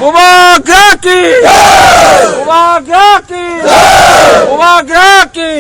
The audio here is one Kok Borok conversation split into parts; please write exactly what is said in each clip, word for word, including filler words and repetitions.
Bubagra ki! Bubagra ki! Bubagra ki!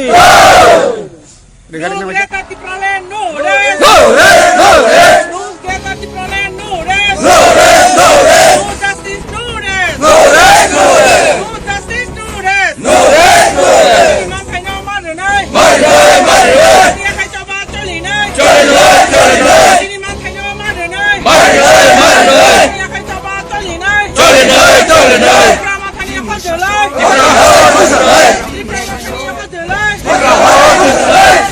No Greater Tipraland, no rest! No rest, no rest! No Greater Tipraland, no rest! No rest, no rest! No justice, no rest! No rest, no rest! No justice, no rest! No rest, no rest! Chini manthaino ma rwnai. Ma rwnai, ma rwnai. Chini yakhai choba cholinai. Cholinai, cholinai. Chini manthaino ma rwnai. Ma rwnai, ma rwnai. Chini yakhai choba cholinai. Cholinai, cholinai. Tipra mathani yakhai jolai. Tipra mathani yakhai jolai.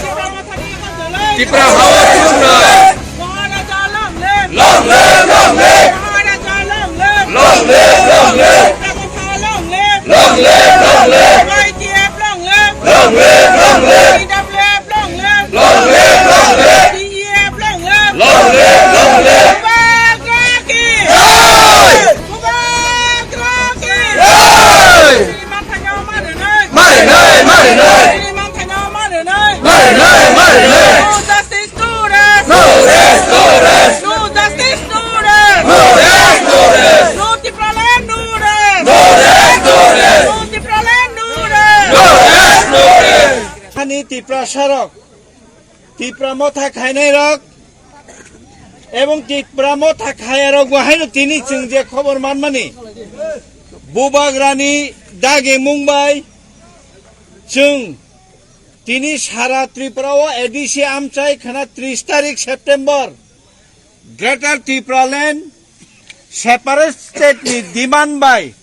Tipra mathani yakhai jolai. Tipra hawa chuknai. Maharaja long live! Long live, long live! Maharaja long live! Long live, long live! Tipra Motha long live! Long live, long live! Y T F long live! Long live, long live! T W F long live! Long live, long live! T E F long live! Long live, long live! Bubagra ki! Jai! Bubagra ki! Jai! Chini manthaino ma rwnai! Ma rwnai, ma rwnai! Chini manthaino ma rwnai! Ma rwnai, ma rwnai! No justice, no rest! No rest, no rest! No justice, no rest! No rest, no rest! No Tipraland, no rest! No rest, no rest! No Tipraland, no rest! No rest, no rest! Ani Tiprasarok, Tipra Motha khainairok, ebong Tipra Motha khayarok bo haino tini chwng je khobor manmani, Bubagrani dagi mung bai chwng tini sara Tripura o A D C amchai khna tris tarik September Greater Tipraland separate state ni demand bai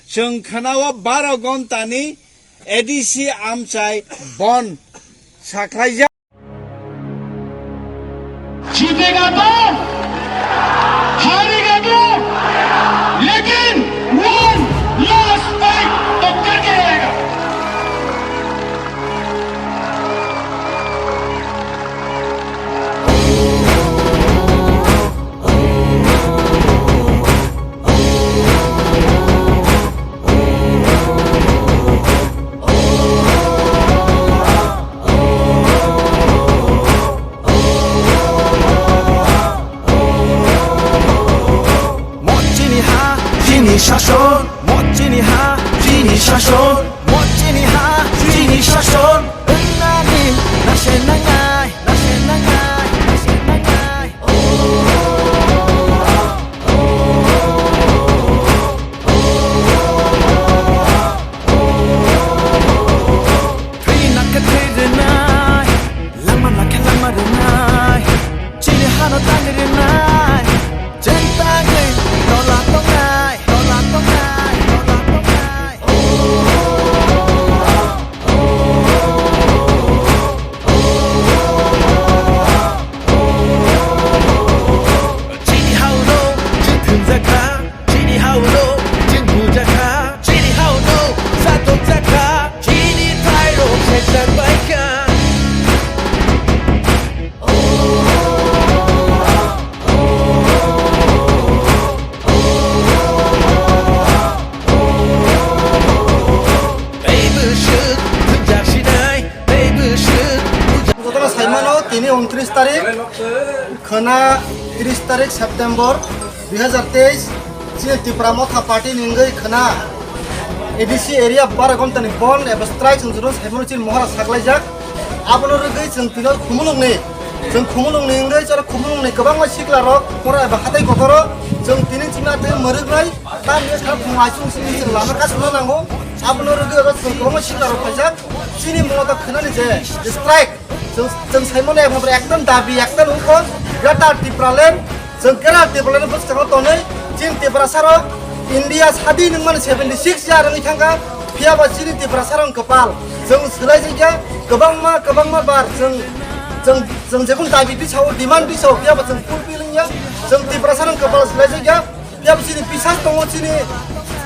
chwng khna o baro gonta ni A D C amchai bon sakhlaijak. जीतेगा तो हारेगा तो, लेकिन one last fight तो करके रहेगा। Mo chini ha, chini shason. Mo chini ha, chini shason. Mo chini ha, chini shason. Wngnani nase nangnai, nase nangnai, nase nangnai. Thwi nakhe thwi rwnai, langma nakhe langma rwnai, chini hano tangwi rwnai, chwng tangwi tola tongnai, tola tongnai, tola tongnai. Chini hao no chwng thwngjakha, chini hao no chwng bujakha, chini hao no satokjakha, chini thairok sejak baikha. Tei bwswk thwngjasinai. Jotono saimano, tini untris tarik khwna tris tarik September dui hazar teis, chini Tipra Motha Party ni wngwi khwna A D C area baro gonta ni bon eba strike chwng jotono saimano chini mohora saklaijak. Abono rwgwi chwng tino Khumulwng ni, chwng Khumulwng ni wngwi chwra Khumulwng ni kwbangma sikla rok, pora eba hatai kotor o chwng tini chini atwi mwrwk nai, tamni kha phung aisung simi chwng lama kasuna nango. Abono rwgwi oro chwng kwbangma sikla rok phaijak. Chini moto khwnani je, je strike, chwng, chwng saimano ekmatro ekdom dabi ekta nukho, Greater Tipraland, chwng Greater Tipraland bwskango tonwi, chini Tiprasarok India sadi nungmani seventy six year wngwi thangkha, phiyaba chini Tiprasarok kwpal, chwng swlaijakya, kwbangma, kwbangma bar chwng, chwng, chwng jekun dabi tisao, demand tisao, phiyaba chwng fulfill wngya, chwng Tiprasarok kwpal swlaijakya. Phiya bo chini bisas tongo, chini,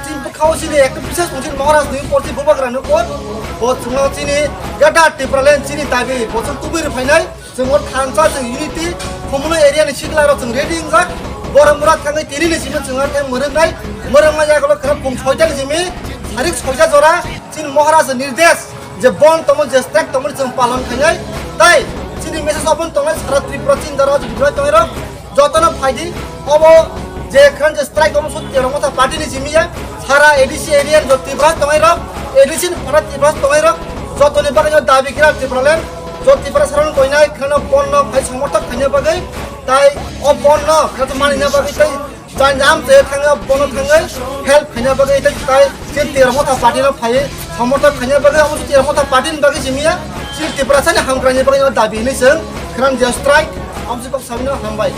chini bwkhao chini ekta bisas tongo, chini Maharaj ni porti bubagra ni kot. Bo chwngno chini Greater Tipraland chini dabi bo chwng tubui rw phainai. Chwng o thansa chwng unity, Khumulwng area ni sikla rok chwng ready wngjak. Borok mura thangwi tini ni simi chwng ar thang mwrwknai. Mwrwkma yagulo khwrwng pung soita ni simi, tarik soita jora chini Maharaj nirdesh je bon tongo, je strike tongo chwng palon khainai. Tai chini message open tongnai sara Tripura chini dara je Tripura tongnai rok. Jotono phaidi, obo Je khran je strike omo sut Tipra Motha party ni simi ya, sara A D C area jo Tipra tongai rok, A D C ni phara Tipra tongai rok, jotoni bagwi no dabi kira Tipraland, jo Tipra sarong koinai khano bonno phai somorthok khaina bagwi, tai o bonno khano mani na bagwi tai jan jam je thanga bonno thangwi help khaina bagwi tai tai je Tipra Motha party no phai somorthok khaina bagwi omo sut Tipra Motha party ni bagwi simi ya, sini Tipra sani hamkrai ni bagwi no dabi hinwi sung khran je strike omo sut kok sabino hambai.